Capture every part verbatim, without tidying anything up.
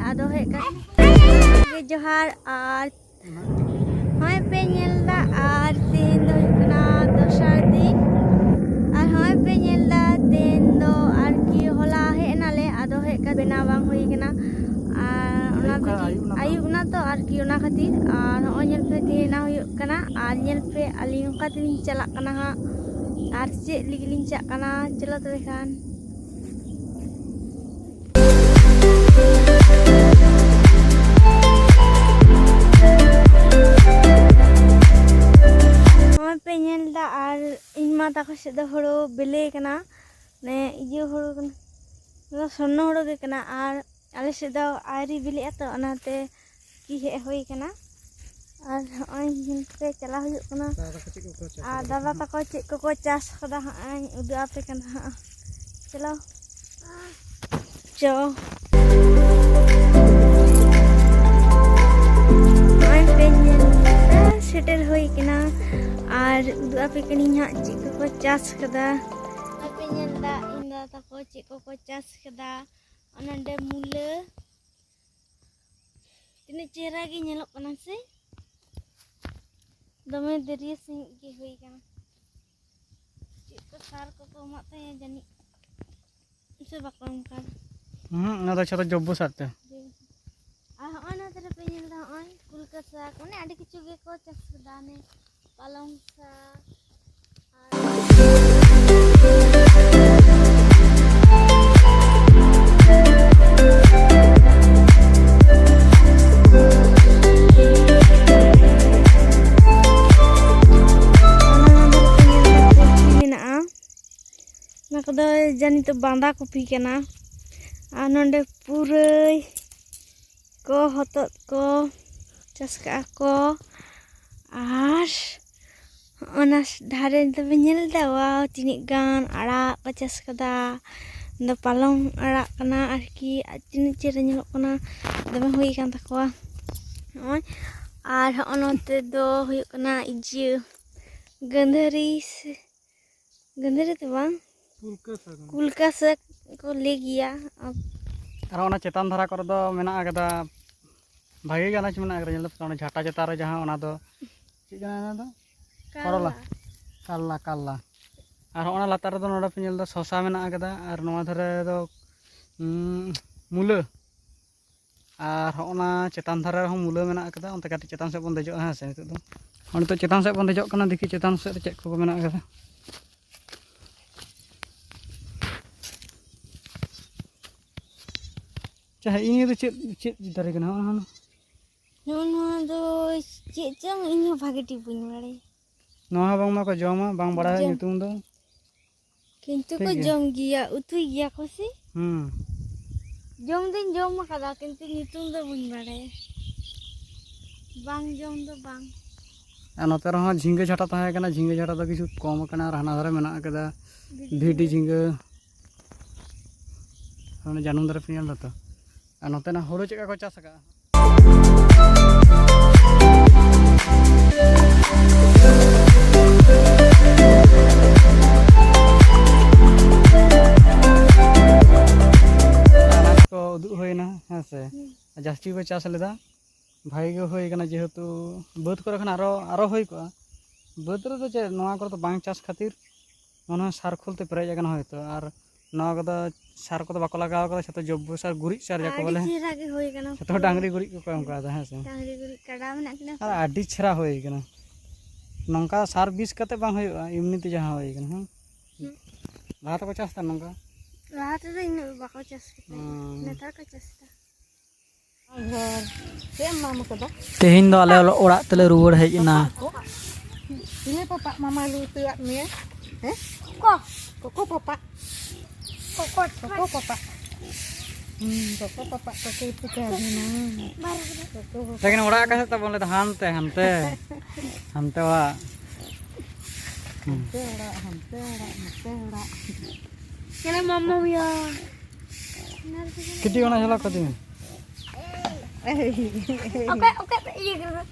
ᱟᱫᱚ ᱦᱮᱡ ᱠᱟᱛᱮ ᱜᱮ ᱡᱚᱦᱟᱨ᱾ ᱟᱨ ᱦᱚᱸᱜᱼᱚᱭ ᱯᱮ ᱧᱮᱞ ᱮᱫᱟ, ᱟᱨ ᱛᱮᱦᱮᱧ ᱫᱚ ᱦᱩᱭᱩᱜ ᱠᱟᱱᱟ ᱫᱚᱥᱟᱨ ᱫᱤᱱ᱾ ᱟᱨ ᱦᱚᱸᱜᱼᱚᱭ ᱯᱮ ᱧᱮᱞ ᱮᱫᱟ, ᱛᱮᱦᱮᱧ ᱫᱚ ᱟᱨᱠᱤ ᱦᱚᱞᱟ ᱦᱮᱡ ᱮᱱᱟᱞᱮ, ᱟᱫᱚ ᱦᱮᱡ ᱠᱟᱛᱮ ᱵᱮᱱᱟᱣ ᱵᱟᱝ ᱦᱩᱭ ᱠᱟᱱᱟ᱾ ᱟᱨ ᱚᱱᱟ ᱟᱹᱭᱩᱵ ᱠᱟᱱᱟ, ᱛᱮᱜᱮ ᱟᱹᱭᱩᱵ ᱮᱱᱟ ᱛᱚ᱾ ᱟᱹᱭᱩᱵ ᱮᱱᱟ ᱛᱚ ᱟᱨᱠᱤ, ᱚᱱᱟ ᱠᱷᱟᱹᱛᱤᱨ᱾ ᱟᱨ ᱦᱚᱸᱜᱼᱚᱭ ᱧᱮᱞ ᱯᱮ, ᱛᱮᱦᱮᱧ ᱚᱱᱟ ᱦᱩᱭᱩᱜ ᱠᱟᱱᱟ᱾ ᱟᱨ ᱧᱮᱞ ᱯᱮ, ᱟᱹᱞᱤᱧ ᱚᱱᱠᱟ ᱛᱮᱞᱤᱧ ᱪᱟᱞᱟᱜ ᱠᱟᱱᱟ ᱦᱟᱸᱜ᱾ ᱟᱨ ᱪᱮᱫ ᱞᱟᱹᱜᱤᱫ ᱞᱤᱧ ᱪᱟᱞᱟᱜ ᱠᱟᱱᱟ, ᱪᱚᱞᱚ ᱛᱚᱵᱮ ᱠᱷᱟᱱ᱾ ᱱᱚᱜᱼᱚᱭ ᱯᱮ ᱧᱮᱞ ᱮᱫᱟ, ᱟᱨ ᱤᱧ ᱢᱟ ᱛᱟᱠᱚ ᱥᱮᱫ ᱫᱚ ᱦᱳᱲᱳ ᱵᱮᱞᱮ ᱠᱟᱱᱟ, ᱢᱟᱱᱮ ᱤᱭᱟᱹ ᱦᱳᱲᱳ ᱠᱟᱱᱟ, ᱱᱚᱣᱟ ᱥᱚᱨᱱᱚ ᱦᱳᱲᱳ ᱜᱮ ᱠᱟᱱᱟ᱾ ᱟᱨ ᱟᱞᱮ ᱥᱮᱫ ᱫᱚ ᱟᱹᱣᱨᱤ ᱵᱮᱞᱮᱜᱼᱟ ᱛᱚ, ᱚᱱᱟᱛᱮ ᱠᱤ ᱦᱮᱡ ᱦᱩᱭ ᱠᱟᱱᱟ᱾ ᱟᱨ ᱦᱚᱸᱜᱼᱚᱭ ᱧᱮᱞ ᱯᱮ, ᱪᱟᱞᱟᱣ ᱦᱩᱭᱩᱜ ᱠᱟᱱᱟ᱾ ᱫᱟᱫᱟ ᱛᱟᱠᱚ ᱪᱮᱫ ᱠᱚᱠᱚ ᱪᱟᱥ ᱟᱨ ᱠᱟᱫᱟ? ᱫᱟᱫᱟ ᱛᱟᱠᱚ ᱪᱮᱫ ᱠᱚᱠᱚ ᱪᱟᱥ ᱠᱟᱫᱟ, ᱦᱟᱸᱜ ᱤᱧ ᱩᱫᱩᱜ ᱟᱯᱮ ᱠᱟᱱᱟ ᱦᱟᱸᱜ᱾ ᱪᱚ᱾ ᱱᱚᱜᱼᱚᱭ ᱯᱮ ᱧᱮᱞ ᱮᱫᱟ, ᱥᱮᱴᱮᱨ ᱦᱩᱭ ᱠᱟᱱᱟ᱾ ᱟᱨ ᱩᱫᱩᱜ ᱟᱯᱮ ᱠᱟᱹᱱᱟᱹᱧ ᱦᱟᱸᱜ ᱪᱮᱫ ᱠᱚᱠᱚ ᱪᱟᱥ ᱠᱟᱫᱟ᱾ ᱱᱚᱜᱼᱚᱭ ᱯᱮ ᱧᱮᱞ ᱮᱫᱟ, ᱤᱧ ᱫᱟᱫᱟ ᱛᱟᱠᱚ ᱪᱮᱫ ᱠᱚᱠᱚ ᱪᱟᱥ ᱠᱟᱫᱟ᱾ ᱚᱱᱟ ᱱᱚᱰᱮ ᱢᱩᱞᱟᱹ, ᱛᱤᱱᱟᱹᱜ ᱪᱮᱦᱨᱟ ᱜᱮ ᱧᱮᱞᱚᱜ ᱠᱟᱱᱟ ᱥᱮ᱾ ᱫᱚᱢᱮ ᱫᱟᱹᱨᱭᱟᱹ ᱥᱟᱺᱦᱤᱡ ᱜᱮ ᱦᱩᱭ ᱠᱟᱱᱟ᱾ ᱪᱮᱫ ᱠᱚ ᱥᱟᱨ ᱠᱚᱠᱚ ᱮᱢᱟᱜ ᱛᱟᱦᱮᱸ ᱡᱟᱹᱱᱤᱡ, ᱥᱮ ᱵᱟᱠᱚ ᱮᱢ ᱠᱟᱫᱟ? ᱦᱩᱸ, ᱚᱱᱟ ᱫᱚ ᱡᱷᱚᱛᱚ ᱡᱚᱭᱵᱚ ᱥᱟᱨ ᱛᱮ᱾ ᱡᱚᱭᱵᱚ ᱥᱟᱨ᱾ ᱟᱨ ᱦᱚᱸᱜᱼᱚᱭ ᱱᱚᱛᱮ ᱨᱮᱯᱮ ᱧᱮᱞ ᱮᱫᱟ, ᱦᱚᱸᱜᱼᱚᱭ ᱠᱩᱞᱠᱟᱹ ᱥᱟᱠ, ᱢᱟᱱᱮ ᱟᱹᱰᱤ ᱠᱤᱪᱷᱩ ᱜᱮᱠᱚ ᱪᱟᱥ ᱠᱟᱫᱟ, ᱚᱱᱮ ᱯᱟᱞᱚᱝ ᱥᱟᱠ᱾ ᱢᱮᱱᱟᱜᱼᱟ, ᱚᱱᱟ ᱠᱚᱫᱚ ᱡᱟᱹᱱᱤᱡ ᱫᱚ ᱵᱟᱸᱫᱟ ᱠᱚᱯᱤ ᱠᱟᱱᱟ᱾ ᱟᱨ ᱱᱚᱰᱮ ᱯᱩᱨᱟᱹᱭ ᱠᱚ, ᱦᱚᱛᱚᱫ ᱠᱚ ᱪᱟᱥ ᱠᱟᱜᱼᱟ ᱠᱚ᱾ ᱟᱨ ᱚᱱᱟ ᱫᱷᱟᱨᱮ ᱫᱚᱵᱮᱱ ᱧᱮᱞ ᱮᱫᱟ, ᱣᱟᱣ, ᱛᱤᱱᱟᱹᱜ ᱜᱟᱱ ᱟᱲᱟᱜ ᱠᱚ ᱪᱟᱥ ᱠᱟᱫᱟ᱾ ᱫᱚ ᱯᱟᱞᱚᱝ ᱟᱲᱟᱜ ᱠᱟᱱᱟ ᱟᱨᱠᱤ, ᱟᱨ ᱛᱤᱱᱟᱹᱜ ᱪᱮᱦᱨᱟ ᱧᱮᱞᱚᱜ ᱠᱟᱱᱟ, ᱫᱚᱢᱮ ᱦᱩᱭ ᱟᱠᱟᱱ ᱛᱟᱠᱚᱣᱟ ᱱᱚᱜᱼᱚᱭ᱾ ᱟᱨ ᱦᱚᱸᱜᱼᱚ ᱱᱚᱛᱮ ᱫᱚ ᱦᱩᱭᱩᱜ ᱠᱟᱱᱟ ᱤᱭᱟᱹ, ᱜᱟᱹᱱᱫᱷᱟᱹᱨᱤ ᱥᱮ, ᱜᱟᱹᱱᱫᱷᱟᱹᱨᱤ ᱫᱚ ᱵᱟᱝ, ᱠᱩᱞᱠᱟᱹ ᱥᱟᱠ᱾ ᱠᱩᱞᱠᱟᱹ ᱥᱟᱠ ᱠᱚ ᱞᱟᱹᱭ ᱜᱮᱭᱟ᱾ ᱟᱨ ᱟᱨ ᱚᱱᱟ ᱪᱮᱛᱟᱱ ᱫᱷᱟᱨᱟ ᱠᱚᱨᱮ ᱫᱚ ᱢᱮᱱᱟᱜ ᱟᱠᱟᱫᱟ, ᱵᱷᱟᱜᱮ ᱜᱮ ᱟᱱᱟᱡ ᱢᱮᱱᱟᱜ ᱟᱠᱟᱫᱟ᱾ ᱧᱮᱞ ᱫᱚ ᱚᱱᱟ ᱡᱷᱟᱴᱟ ᱪᱮᱛᱟᱱ ᱨᱮ ᱡᱟᱦᱟᱸ, ᱚᱱᱟ ᱫᱚ ᱪᱮᱫ ᱠᱟᱱᱟ? ᱚᱱᱟ ᱫᱚ ᱠᱚᱨᱚᱞᱟ᱾ ᱠᱟᱞᱞᱟ, ᱠᱟᱞᱞᱟ᱾ ᱟᱨ ᱦᱚᱸᱜᱼᱚ ᱱᱟ ᱞᱟᱛᱟᱨ ᱨᱮᱫᱚ ᱱᱚᱰᱮ ᱯᱮ ᱧᱮᱞ ᱮᱫᱟ, ᱥᱚᱥᱟ ᱢᱮᱱᱟᱜ ᱟᱠᱟᱫᱟ᱾ ᱟᱨ ᱱᱚᱣᱟ ᱫᱷᱟᱨᱮ ᱨᱮᱫᱚ, ᱩᱸ, ᱢᱩᱞᱟᱹ᱾ ᱟᱨ ᱦᱚᱸᱜᱼᱚ ᱱᱟ ᱪᱮᱛᱟᱱ ᱫᱷᱟᱨᱮ ᱨᱮᱦᱚᱸ ᱢᱩᱞᱟᱹ ᱢᱮᱱᱟᱜ ᱟᱠᱟᱫᱟ᱾ ᱚᱱᱛᱮ ᱠᱟᱹᱴᱤᱡ ᱪᱮᱛᱟᱱ ᱥᱮᱫ ᱵᱚᱱ ᱫᱮᱡᱚᱜᱼᱟ, ᱦᱮᱸ ᱥᱮ? ᱱᱤᱛᱚᱜ ᱫᱚ ᱦᱚᱸ, ᱱᱤᱛᱚᱜ ᱪᱮᱛᱟᱱ ᱥᱮᱫ ᱵᱚᱱ ᱫᱮᱡᱚᱜ ᱠᱟᱱᱟ, ᱫᱮᱠᱷᱤ ᱪᱮᱛᱟᱱ ᱥᱮᱫ ᱨᱮ ᱪᱮᱫ ᱠᱚ ᱢᱮᱱᱟᱜ ᱟᱠᱟᱫᱟ᱾ ᱟᱪᱪᱷᱟ, ᱦᱮᱸ, ᱤᱧ ᱫᱚ ᱪᱮᱫ, ᱪᱮᱫ ᱫᱟᱨᱮ ᱠᱟᱱᱟ? ᱦᱚᱸᱜᱼᱚ ᱱᱚᱣᱟ᱾ ᱱᱚᱜᱼᱚ ᱱᱚᱣᱟ ᱫᱚ ᱪᱮᱫ ᱪᱚᱝ, ᱤᱧ ᱦᱚᱸ ᱵᱷᱟᱜᱮ ᱴᱷᱤᱠ ᱵᱟᱹᱧ ᱵᱟᱲᱟᱭᱟ᱾ ᱱᱚᱣᱟ ᱦᱚᱸ ᱵᱟᱝᱢᱟ ᱠᱚ ᱡᱚᱢᱟ, ᱵᱟᱝ ᱵᱟᱲᱟᱭ ᱡᱚᱢ᱾ ᱧᱩᱛᱩᱢ ᱫᱚ᱾ ᱠᱤᱱᱛᱩ ᱴᱷᱤᱠ ᱠᱚ ᱜᱮᱭᱟ᱾ ᱡᱚᱢ ᱜᱮᱭᱟ, ᱩᱛᱩᱭ ᱜᱮᱭᱟ ᱠᱚ ᱥᱮ? ᱦᱩᱸ᱾ ᱡᱚᱢ ᱫᱩᱧ ᱡᱚᱢ ᱟᱠᱟᱫᱟ, ᱠᱤᱱᱛᱩ ᱧᱩᱛᱩᱢ ᱫᱚ ᱵᱟᱹᱧ ᱵᱟᱲᱟᱭᱟ᱾ ᱵᱟᱝ ᱡᱚᱢ ᱫᱚ ᱵᱟᱝ᱾ ᱟᱨ ᱱᱚᱛᱮ ᱨᱮᱦᱚᱸ ᱡᱷᱤᱸᱜᱟᱹ ᱡᱷᱟᱴᱟ ᱛᱟᱦᱮᱸ ᱠᱟᱱᱟ, ᱡᱷᱤᱸᱜᱟᱹ ᱡᱷᱟᱴᱟ ᱫᱚ ᱠᱤᱪᱷᱩ ᱠᱚᱢ ᱟᱠᱟᱱᱟ, ᱟᱨ ᱦᱟᱱᱟ ᱫᱷᱟᱨᱮ ᱢᱮᱱᱟᱜ ᱟᱠᱟᱫᱟ ᱵᱷᱤᱰᱤ ᱵᱷᱤᱰᱤ ᱡᱷᱤᱸᱜᱟᱹ᱾ ᱡᱷᱤᱸᱜᱟᱹ᱾ ᱟᱨ ᱚᱱᱟ ᱡᱟᱹᱱᱩᱢ ᱫᱟᱨᱮ ᱯᱮ ᱧᱮᱞ ᱫᱟ ᱛᱚ? ᱟᱨ ᱱᱚᱛᱮᱱᱟᱜ ᱦᱩᱲᱩ ᱪᱮᱫ ᱞᱮᱠᱟ ᱠᱚ ᱪᱟᱥ ᱟᱠᱟᱫᱼᱟ? ᱟᱱᱟᱡ ᱠᱚ ᱩᱫᱩᱜ ᱦᱩᱭᱱᱟ, ᱦᱮᱸ ᱥᱮ? ᱦᱩᱸ᱾ ᱡᱟᱹᱥᱛᱤ ᱠᱚ ᱪᱟᱥ ᱞᱮᱫᱟ, ᱵᱷᱟᱜᱮ ᱜᱮ ᱦᱩᱭ ᱠᱟᱱᱟ, ᱡᱮᱦᱮᱛᱩ ᱵᱟᱹᱫᱽ ᱠᱚᱨᱮ ᱠᱷᱚᱱ ᱟᱨᱚ, ᱟᱨᱚ ᱦᱩᱭ ᱠᱚᱜᱼᱟ᱾ ᱵᱟᱹᱫᱽ ᱨᱮᱫᱚ ᱪᱮᱫ, ᱱᱚᱣᱟ ᱠᱚᱨᱮ ᱫᱚ ᱵᱟᱝ ᱪᱟᱥ ᱠᱷᱟᱹᱛᱤᱨ ᱢᱚᱱᱮ ᱦᱚᱭ ᱥᱟᱨ ᱠᱷᱳᱞ ᱛᱮ ᱯᱮᱨᱮᱡ ᱟᱠᱟᱱᱟ ᱦᱚᱭᱛᱳ᱾ ᱟᱨ ᱱᱚᱣᱟ ᱠᱚᱫᱚ ᱥᱟᱨ ᱠᱚᱫᱚ ᱵᱟᱠᱚ ᱞᱟᱜᱟᱣ ᱠᱟᱫᱟ, ᱡᱷᱚᱛᱚ ᱡᱚᱭᱵᱚ ᱥᱟᱨ, ᱜᱩᱨᱤᱡ ᱥᱟᱨ ᱡᱟᱠᱚ ᱟᱹᱰᱤ ᱵᱚᱞᱮ᱾ ᱪᱮᱦᱨᱟ ᱜᱮ ᱦᱩᱭ ᱠᱟᱱᱟ ᱡᱷᱚᱛᱚ ᱯᱩᱨᱟᱹ᱾ ᱰᱟᱝᱨᱤ ᱜᱩᱨᱤᱡ ᱠᱚᱠᱚ ᱮᱢ ᱠᱟᱣᱫᱟ, ᱦᱮᱸ ᱥᱮ? ᱰᱟᱝᱨᱤ ᱜᱩᱨᱤᱡ, ᱠᱟᱰᱟ ᱢᱮᱱᱟᱜ ᱠᱤᱱᱟ ᱟᱨ ᱛᱚ᱾ ᱟᱹᱰᱤ ᱪᱮᱦᱨᱟ ᱦᱩᱭ ᱠᱟᱱᱟ᱾ ᱱᱚᱝᱠᱟ ᱥᱟᱨ ᱵᱤᱥ ᱠᱟᱛᱮ ᱵᱟᱝ ᱦᱩᱭᱩᱜᱼᱟ, ᱮᱢᱱᱤ ᱛᱮ ᱡᱟᱦᱟᱸ ᱦᱩᱭ ᱠᱟᱱᱟ, ᱦᱮᱸ? ᱦᱩᱸ᱾ ᱞᱟᱦᱟ ᱛᱮᱠᱚ ᱪᱟᱥ ᱛᱟᱦᱮᱸ ᱱᱚᱝᱠᱟ? ᱞᱟᱦᱟ ᱛᱮᱫᱚ ᱤᱱᱟᱹᱜ ᱵᱟᱠᱚ ᱪᱟᱥ ᱠᱮᱫᱟ, ᱦᱩᱸ᱾ ᱱᱮᱛᱟᱨ ᱠᱚ ᱪᱟᱥ ᱮᱫᱟ᱾ ᱜᱷᱚᱨ ᱪᱮᱫ ᱮᱢ ᱮᱢᱟᱢ ᱠᱟᱫᱟ? ᱛᱮᱦᱮᱧ ᱫᱚ ᱟᱞᱮ ᱚᱲᱟᱜ ᱛᱮᱞᱮ ᱨᱩᱣᱟᱹᱲ ᱦᱮᱡ ᱮᱱᱟ᱾ ᱯᱟᱯᱟᱜ ᱠᱚ? ᱪᱤᱞᱤ ᱯᱟᱯᱟᱜ ᱢᱟᱢᱟᱭ ᱞᱩ ᱩᱛᱩᱣᱟᱫ ᱢᱮᱭᱟ? ᱦᱮᱸ? ᱠᱚ᱾ ᱠᱚᱠᱚ ᱯᱟᱯᱟᱜ᱾ ᱠᱚᱠᱚ ᱯᱟᱯᱟᱜ᱾ ᱠᱚᱠᱚ ᱯᱟᱯᱟᱜ᱾ ᱦᱩᱸ, ᱠᱚᱠᱚ ᱯᱟᱯᱟᱜ ᱠᱚᱠᱚ ᱩᱛᱩ ᱠᱟᱣᱫᱤᱧᱟ᱾ ᱵᱟᱨ ᱦᱚᱲ᱾ ᱠᱚᱠᱚ ᱯᱟᱯᱟᱜ᱾ ᱞᱮᱠᱤᱱ ᱚᱲᱟᱜ ᱚᱠᱟ ᱥᱮᱫ ᱛᱟᱵᱚᱱ ᱞᱟᱹᱭᱫᱟ? ᱦᱟᱱᱛᱮ, ᱦᱟᱱᱛᱮ᱾ ᱦᱟᱱᱛᱮ ᱚᱲᱟᱜ᱾ ᱦᱟᱱᱛᱮ ᱚᱲᱟᱜ, ᱦᱟᱱᱛᱮ ᱚᱲᱟᱜ, ᱱᱚᱛᱮ ᱚᱲᱟᱜ᱾ ᱧᱮᱞᱮ ᱢᱟᱢᱟ ᱢᱤᱭᱟ᱾ ᱠᱟᱹᱴᱤᱡ ᱚᱱᱟ ᱡᱷᱚᱞᱟ ᱠᱟᱹᱴᱤᱡ ᱢᱮ᱾ ᱚᱠᱟ, ᱚᱠᱟ ᱤᱭᱟᱹ ᱠᱟᱱᱟ?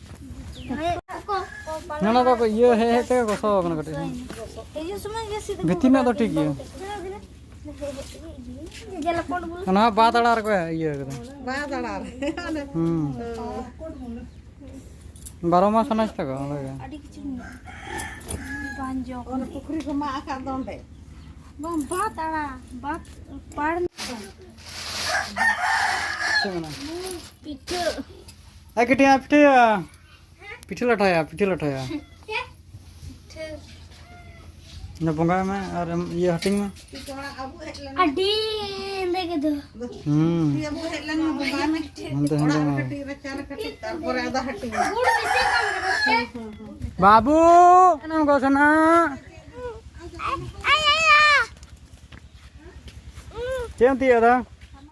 ᱚᱠᱟ, ᱚᱠᱟ, ᱚᱠᱟ, ᱚᱱᱟ ᱫᱚ ᱤᱭᱟᱹ ᱦᱮᱡ ᱦᱮᱡ ᱛᱮᱜᱮ ᱜᱚᱥᱚ ᱠᱟᱱᱟ ᱠᱟᱹᱴᱤᱡ᱾ ᱦᱤᱡᱩᱜ ᱥᱚᱢᱚᱭ ᱜᱮ ᱥᱤᱫ ᱵᱷᱤᱛᱤᱨ ᱨᱮᱱᱟᱜ ᱫᱚ ᱴᱷᱤᱠ ᱜᱮᱭᱟ᱾ ᱪᱚᱞᱚ ᱜᱮᱞᱮ᱾ ᱚᱱᱟ ᱦᱚᱸ ᱵᱟᱫ ᱟᱲᱟ ᱨᱮᱠᱚ ᱤᱭᱟᱹ ᱠᱟᱫᱟ᱾ ᱵᱟᱫ ᱟᱲᱟ ᱨᱮ᱾ ᱦᱩᱸ᱾ ᱵᱟᱨᱚ ᱢᱟᱥ ᱟᱱᱟᱡ ᱛᱟᱠᱚ ᱚᱸᱰᱮ ᱜᱮ᱾ ᱟᱹᱰᱤ ᱠᱤᱪᱷᱩ ᱢᱮᱱᱟᱜᱼᱟ᱾ ᱵᱟᱝ ᱡᱚ ᱚᱱᱟ ᱯᱩᱠᱷᱨᱤ ᱠᱚ ᱢᱟᱜ ᱟᱠᱟᱫ ᱫᱚ ᱚᱸᱰᱮ᱾ ᱵᱟᱝ, ᱵᱟᱫ ᱟᱲᱟ, ᱵᱟᱫ ᱯᱟᱲ᱾ ᱪᱮᱫ ᱢᱮᱱᱟᱜᱼᱟ? ᱯᱤᱴᱷᱟᱹ᱾ ᱟᱭ ᱠᱟᱹᱴᱤᱡ ᱟᱭ ᱯᱤᱴᱷᱟᱹᱭᱟ᱾ ᱯᱤᱴᱷᱟᱹ ᱞᱟᱴᱷᱟᱭᱟ, ᱯᱤᱴᱷᱟᱹ ᱞᱟᱴᱷᱟᱭᱟ᱾ ᱯᱤᱴᱷᱟᱹ᱾ ᱚᱱᱟ ᱵᱚᱸᱜᱟᱭ ᱢᱮ ᱟᱨ ᱮᱢ ᱤᱭᱟᱹ ᱦᱟᱹᱴᱤᱧ ᱢᱮ᱾ ᱟᱹᱰᱤ ᱦᱮᱸᱫᱮ ᱜᱮ ᱫᱚ᱾ ᱦᱩᱸ᱾ ᱦᱮᱸᱫᱮ, ᱦᱮᱸᱫᱮ ᱢᱟ᱾ ᱜᱩᱲ ᱵᱮᱥᱤ ᱠᱚᱢ ᱠᱟᱱᱟ ᱥᱮ? ᱵᱟᱹᱵᱩ! ᱮᱱᱟᱢ ᱜᱚᱥᱚᱱᱟ᱾ ᱟᱭ, ᱟᱭ, ᱟᱭ᱾ ᱪᱮᱫ ᱮᱢ ᱛᱤᱭᱳᱜ ᱮᱫᱟ?